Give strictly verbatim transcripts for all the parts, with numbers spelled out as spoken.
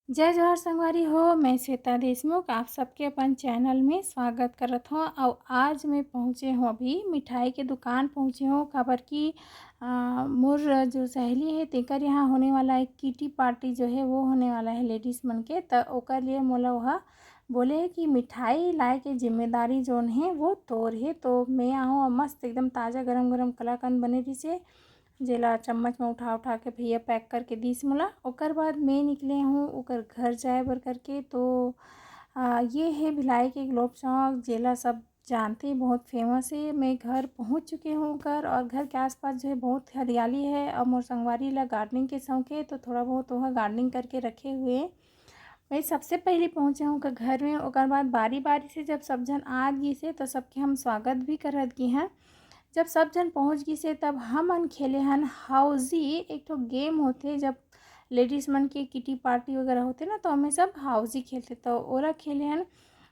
जय जोहार संगवारी हो, मैं श्वेता देशमुख, आप सबके अपन चैनल में स्वागत करत हों। अउ आज मैं पहुँचे हों, अभी मिठाई के दुकान पहुँचे हों, काबर कि अ, मोर जो सहेली है, तेकर यहाँ होने वाला एक किटी पार्टी जो है, वो होने वाला है लेडीज मन के। त ओकर लिए मोला ओहा बोले है कि मिठाई लाए के जिम्मेदारी जोन है, वो तोर है। तो मैं आहूँ, मस्त एकदम ताज़ा गरम गरम कलाकंद बने रहिसे, जेला चम्मच में उठा उठा के भैया पैक करके दीस मोला। ओकर बाद मैं निकले हूँ ओकर घर जाए बर करके। तो आ, ये है भिलाई के ग्लोब चौक, जेला सब जानते हैं, बहुत फेमस है। मैं घर पहुँच चुके हूँ ओकर, और घर के आसपास जो है, बहुत हरियाली है, और मोर संगवारी ला गार्डनिंग के शौक है, तो थोड़ा बहुत वह गार्डनिंग करके रखे हुए हैं। मैं सबसे पहले पहुँचे हूँ ओकर घर में। ओकर बाद बारी बारी से जब सब झन आ गिस हे, तो सबके हम स्वागत भी करत गे हन। जब सब झन पहुँच गिस हे, तब हमन खेले हन हाउजी। एक ठो गेम होथे, जब लेडीज मन के किटी पार्टी वगैरह होथे ना, तो ओमे सब हाउजी खेलथे। तो ओला खेले हन।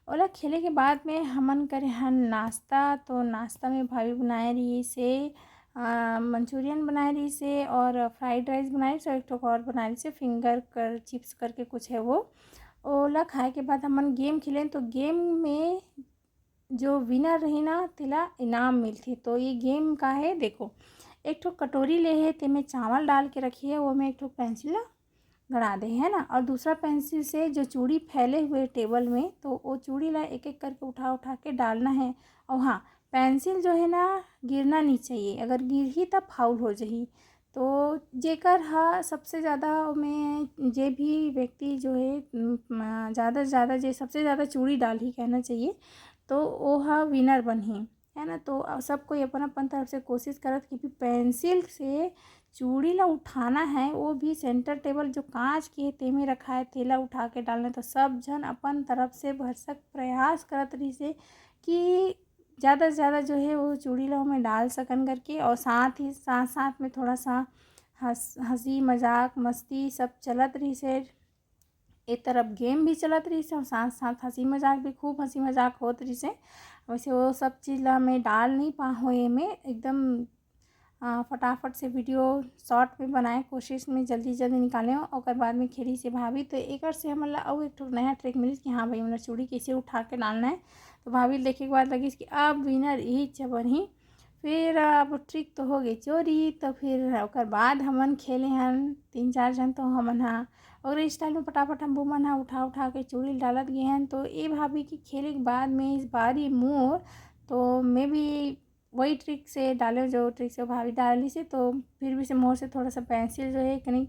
ओला खेले के बाद में हमन करे हन नाश्ता। तो नाश्ता में भाभी बनाए रहिस हे, अ, मंचूरियन बनाए रहिस हे और फ्राइड राइस बनाए रहिस हे, एक ठो और बनाए रहिस हे, फिंगर कर चिप्स करके कुछ है वो। ओला खाए के बाद हमन गेम खेलेन। तो गेम में जो विनर रही ना, तेला इनाम मिलथे। तो ये गेम का है, देखो, एक ठो कटोरी ले हे, तेमे चावल डाल के रखी है, वो में एक ठो पेंसिल ला गड़ा दे, है ना, और दूसरा पेंसिल से जो चूड़ी फैले हुए टेबल में, तो वो चूड़ी ला एक एक करके उठा उठा के डालना है। और हाँ, पेंसिल जो है ना, गिरना नहीं चाहिए, अगर गिरही तब फाउल हो जाही। तो जेकर हा सबसे ज़्यादा ओमे, जे भी व्यक्ति जो है, उम, ज़्यादा से ज़्यादा, जे सबसे ज़्यादा चूड़ी डालही कहना चाहिए, तो वो हा विनर बनही, है ना। तो अ, सब कोई अपन अपन तरफ से कोशिश करत कि भी पेंसिल से चूड़ी ला उठाना है, वो भी सेंटर टेबल जो कांच के हे, तेमे रखा है, तेला उठा के डालना है। तो सब झन अपन तरफ से भरसक प्रयास करत रहिस हे कि ज़्यादा से ज़्यादा जो है, वो चूड़ी ला ओमे डाल सकन करके, और साथ ही साथ साथ में थोड़ा सा हंस हंसी मजाक मस्ती सब चलत रहिस हे। एक तरफ गेम भी चलत रहिस हे और साथ साथ हंसी मजाक भी, खूब हंसी मजाक होत रहिस हे। वैसे वो सब चीज़ ला मैं डाल नहीं पा हो एमे, एकदम अ, फटाफट से वीडियो शॉर्ट में बनाए कोशिश में जल्दी जल्दी निकाले हूँ। ओकर बाद में खेली से भाभी, तो एकर से हमन ला अउ एक ठो नया ट्रिक मिलिस कि हाँ भाई, हमन ला चूड़ी कैसे उठा के डालना है। तो भाभी देखे के बाद लगिस कि अब विनर यही च बनही। फिर अब ट्रिक तो हो गई चोरी, तो फिर ओकर बाद हमन खेले हन तीन चार झन, तो हमन हा ओकरे स्टाइल में फटाफट हम वुमन हा उठा उठा के चूड़ी डालत गए हन। तो ए भाभी के खेले के बाद में इस बारी मोर, तो मैं भी वही ट्रिक से डाले, जो ट्रिक से भाभी डाली से, तो फिर भी से मोर से थोड़ा सा पेंसिल जो है कहीं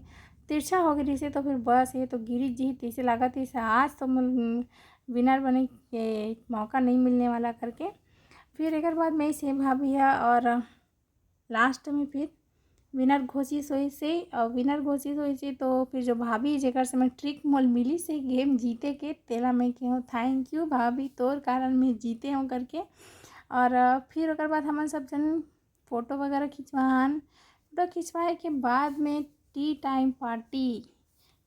तिरछा हो गई से, तो फिर बस ये तो गिरी जी तैसे लागत ही से आज तो मोर विनर बने के मौका नहीं मिलने वाला करके। फिर एक बाद मैं से भाभी है और लास्ट में फिर विनर घोषित होइस हे। और विनर घोषित होइस हे, तो फिर जो भाभी जेकर से मैं ट्रिक मोल मिलिस हे गेम जीते के, तेला मैं कहूँ थैंक यू भाभी, तोर कारण मैं जीते हूँ करके। और अ, फिर ओकर बाद हमन सब जन फोटो वगैरह खिंचवान। फोटो खिंचवाए के बाद में टी टाइम पार्टी,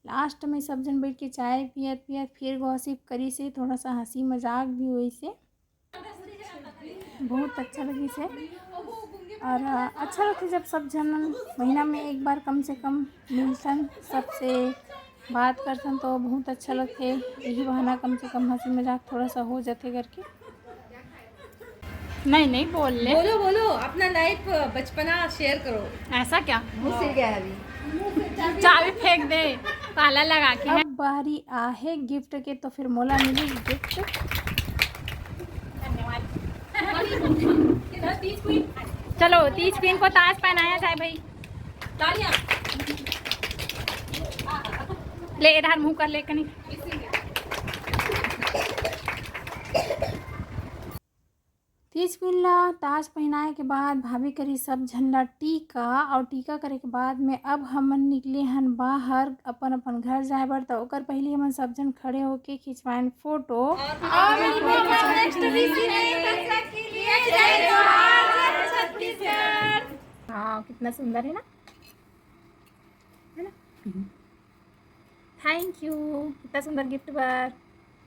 लास्ट में सब जन बैठ के चाय पियत पियत फिर गॉसिप करिस हे, थोड़ा सा हंसी मजाक भी होइस हे। बहुत अच्छा लगिस हे। और अ, अच्छा लगथे जब सब झन महीना में एक बार कम से कम मिलथन, सबसे बात करथन, तो बहुत अच्छा लगथे। यही बहाना कम से कम हंसी मजाक थोड़ा सा हो जाथे करके। नहीं नहीं, बोल ले। बोलो बोलो, अपना लाइफ बचपना शेयर करो। ऐसा क्या? मुंह सिर गया है अभी। चाबी फेंक दे, ताला लगा के। अब बारी आहे गिफ्ट के, तो फिर मोला मिली गिफ्ट। धन्यवाद। चलो, तीज क्वीन को ताज पहनाया जाए भाई। तालियां। ले, इधर मुंह कर ले कनी। तीज क्वीन ला ताज पहिनाए के बाद भाभी करी सब झन ला टीका, और टीका करे के बाद में अब हमन निकले हन बाहर अपन अपन घर जाए बर। तो ओकर पहली हमन सब झन खड़े होके खिंचवाएन फोटो। और मेरी नेक्स्ट विश है दर्शक के लिए, जय जोहार, जय छत्तीसगढ़। हाँ, कितना सुंदर है ना, है ना? थैंक यू, इतना सुंदर गिफ्ट बर।